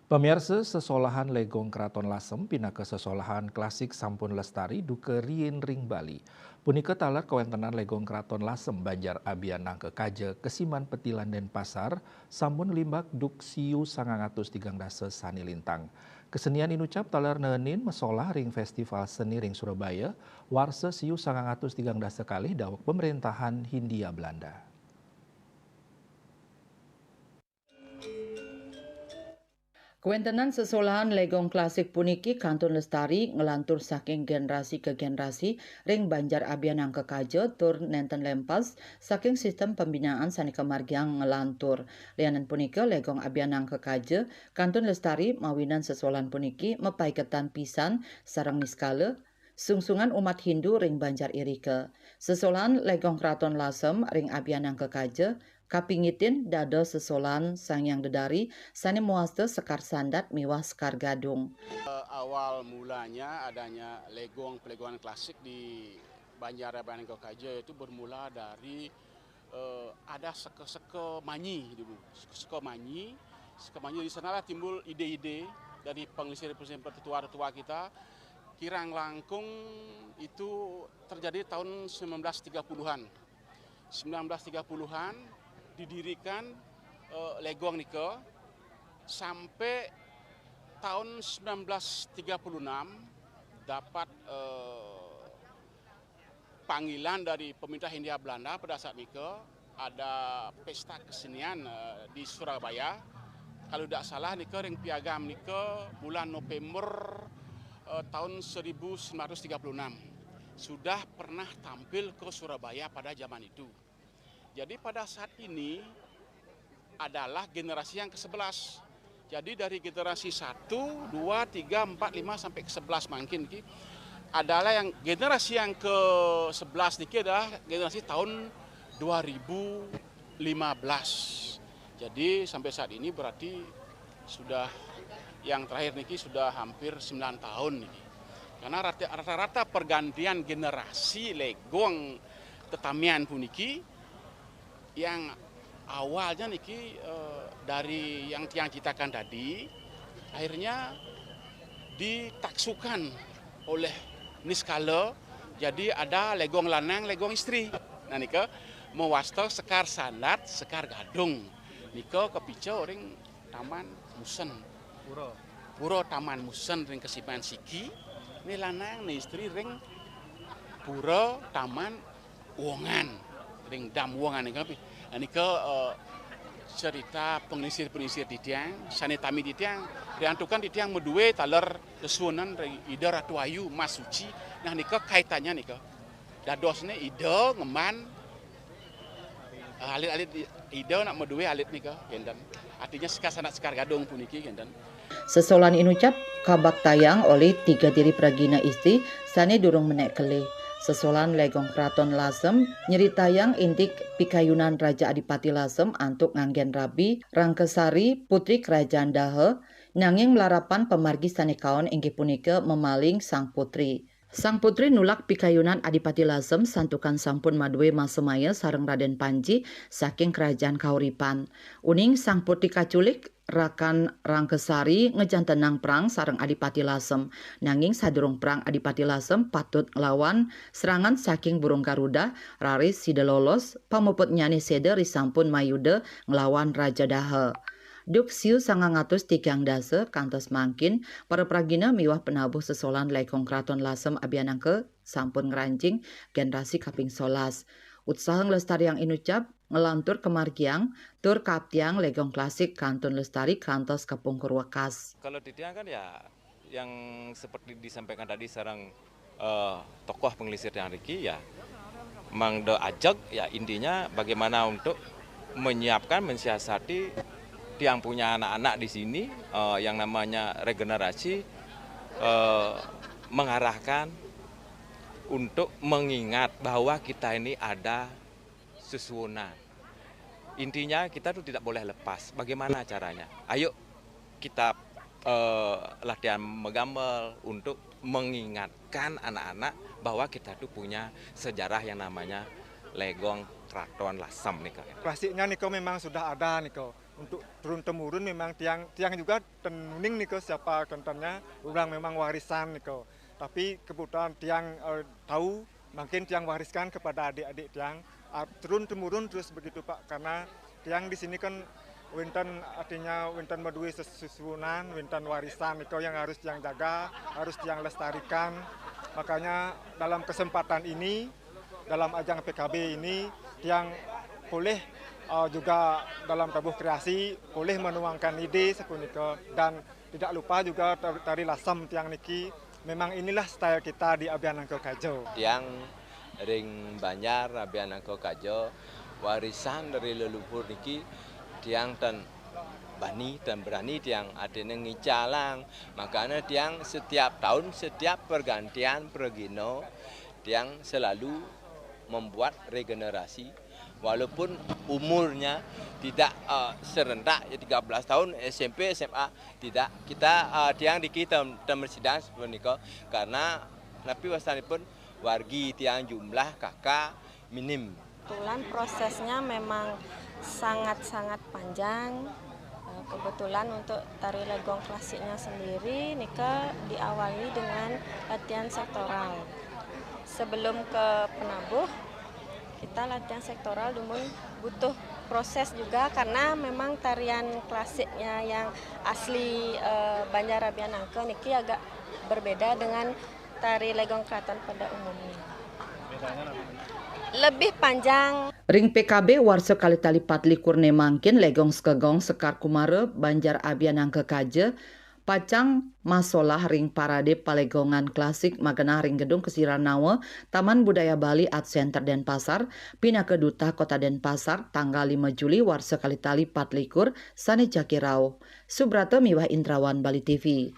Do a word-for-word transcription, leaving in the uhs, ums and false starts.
Pamiarsa, sesolahan Legong Kraton Lasem pinaka sesolahan klasik sampun lestari duka riin ring Bali. Punika taler kawentenan Legong Kraton Lasem Banjar Abian Angka Kaja, Kesiman Petilan Denpasar, sampun limbak duk siu sangang atus tigang dasa sane lintang. Kesenian inucap taler neenin masolah ring Festival Seni ring Surabaya, warsa siu sangang atus tigang dasa kalih daweg pemerintahan Hindia Belanda. Kawentenan sesolahan Legong klasik puniki kantun lestari nglantur saking generasi ke generasi ring Banjar Abian Angka Kaja tur nenten lempas saking sistem pembinaan sane kamargiang nglantur. Lianan punika, Legong Abian Angka Kaja kantun lestari mawinan sesolahan puniki mapaiketan pisan sareng niskala, sungsungan umat Hindu ring Banjar irika. Sesolahan Legong Kraton Lasem ring Abian Angka Kaja kapingitin dados sesolahan Sang Hyang Dedari sane mawasta Sekar Sandat miwah Sekar Gadung. Eh, awal mulanya adanya legong, pelegongan klasik di Banjar Abian Angka Kaja itu bermula dari, eh, ada seka-seka manyi dulu. Seka-seka manyi, seka manyi, dari sanalah timbul ide-ide dari pengelisir-pengelisir tua-tua kita. Kirang langkung itu terjadi tahun sembilan belas tiga puluhan. Sembilan belas tiga puluhan didirikan, eh, legong nika sampai tahun sembilan belas tiga puluh enam dapat, eh, panggilan dari pemerintah Hindia Belanda pada saat nika ada pesta kesenian, eh, di Surabaya. Kalau tidak salah nika ring piagam nika bulan November, eh, tahun seribu sembilan ratus tiga puluh enam. Sudah pernah tampil ke Surabaya pada zaman itu. Jadi pada saat ini adalah generasi yang kesebelas. Jadi dari generasi satu, dua, tiga, empat, lima sampai ke sebelas mungkin ki, adalah yang generasi yang ke sebelas niki adalah generasi tahun dua ribu lima belas. Jadi sampai saat ini berarti sudah, yang terakhir niki sudah hampir sembilan tahun niki. Karena rata- rata-rata pergantian generasi legong tetamian puniki yang awalnya niki, eh, dari yang tiang citakan tadi, akhirnya ditaksukan oleh niskala, jadi ada legong lanang, legong istri. Nah nika mawasta Sekar Sandat, Sekar Gadung. Nika kapica ring Taman Musen. Pura. Pura Taman Musen ring Kesiman siki, ne lanang ne istri ring Pura Taman Wongan, ring Dam Wongan nika pi. Nah, nika, eh, cerita penglingsir-penglingsir titiang, sane tami titiang, riantukan titiang madue taler lesuunan ring Ida Ratu Ayu, Mas Suci. Nah, nika kaitannya nika. Dadosne Ida ngemban, eh, alit-alit I-, Ida nak madue alit nika, kenten. Artinya Sekar Sandat, Sekar Gadung puniki, kenten. Sesolahan inucap kabaktayang olih tiga diri pragina istri sane durung menek kelih. Sesolahan Legong Kraton Lasem nyeritayang indik pikayunan Raja Adipati Lasem antuk nganggen rabi Rangkasari, putri Kerajaan Daha, nanging malarapan pamargi sane kaon inggih punika mamaling sang putri. Sang putri nulak pikayunan Adipati Lasem santukan sampun madue masamaya sareng Raden Panji saking Kerajaan Kahuripan. Uning sang putri kaculik, rakan Rangkasari ngejantenang perang sareng Adipati Lasem. Nanging sadurung perang, Adipati Lasem patut nglawan serangan saking burung Garuda, raris sida lolos, pamuputnyane seda risampun mayuda nglawan Raja Daha. Duk siu sangang atus tigang dasa kantos mangkin, para pragina miwah panabuh sesolahan Legong Kraton Lasem Abianangka sampun ngranjing generasi kaping solas. Utsaha nglestariang inucap nglantur kamargiang tur kaaptiang Legong klasik kantun lestari kantos kapungkur wekas. Kalau titiang kan ya yang seperti disampaikan tadi sareng, eh, tokoh penglingsir tiang riki ya, mangda ajeg ya intinya bagaimana untuk menyiapkan, mensiasati tiang punya anak-anak di sini, eh, yang namanya regenerasi, eh, mengarahkan untuk mengingat bahwa kita ini ada sesuunan. Intinya kita tuh tidak boleh lepas. Bagaimana caranya? Ayo kita, eh, latihan magambel untuk mengingatkan anak-anak bahwa kita tuh punya sejarah yang namanya Legong Kraton Lasem nika. Klasiknya nika memang sudah ada nika. Untuk turun temurun memang tiang, tiang juga ten uning nika siapa kentennya, orang memang warisan nika. Tapi kebetulan tiang, eh, tahu, mungkin tiang wariskan kepada adik-adik tiang. Ah, turun temurun terus begitu, Pak, karena tiang di sini kan wenten, artinya wenten madue ses-, sesuunan, wenten warisan nika yang harus tiang jaga, harus tiang lestarikan. Makanya dalam kesempatan ini, dalam ajang P K B ini, tiang boleh, eh, juga dalam tabuh kreasi, boleh menuangkan ide sapunika, dan tidak lupa juga tar-, tari lasem tiang niki. Memang inilah style kita di Abian Angka Kaja. Tiang ring Banjar Abian Angka Kaja, warisan dari leluhur niki, tiang tan bani, tan berani tiang artinya ngicalang. Makanya tiang setiap tahun, setiap pergantian pergino, tiang selalu membuat regenerasi. Walaupun umurnya tidak, eh, serentak, ya, tiga belas tahun, S M P, S M A, tidak. Kita, eh, tiang niki tem-, temresidan sepunika karena napi wastanipun wargi tiang jumlah kakal minim. Kebetulan prosesnya memang sangat-sangat panjang. Eh, kebetulan untuk tari legong klasiknya sendiri nika diawali dengan latihan sektoral. Sebelum ke penabuh, kita latihan sektoral dumun butuh proses juga karena memang tarian klasiknya yang asli, eh, Banjar Abian Angka niki agak berbeda dengan tari legong keraton pada umumnya. Lebih panjang. Ring P K B warsa kalih tali patlikur né mangkin, Legong Sekegong Sekar Kumara Banjar Abian Angka Kaja pacang masolah ring parade palegongan klasik magenah ring Gedung Kesiranawa Taman Budaya Bali Art Center Denpasar, pinaka duta Kota Denpasar, tanggal lima Juli warsa kalih tali patlikur sané jagi rauh. Subrata miwah Indrawan, Bali T V.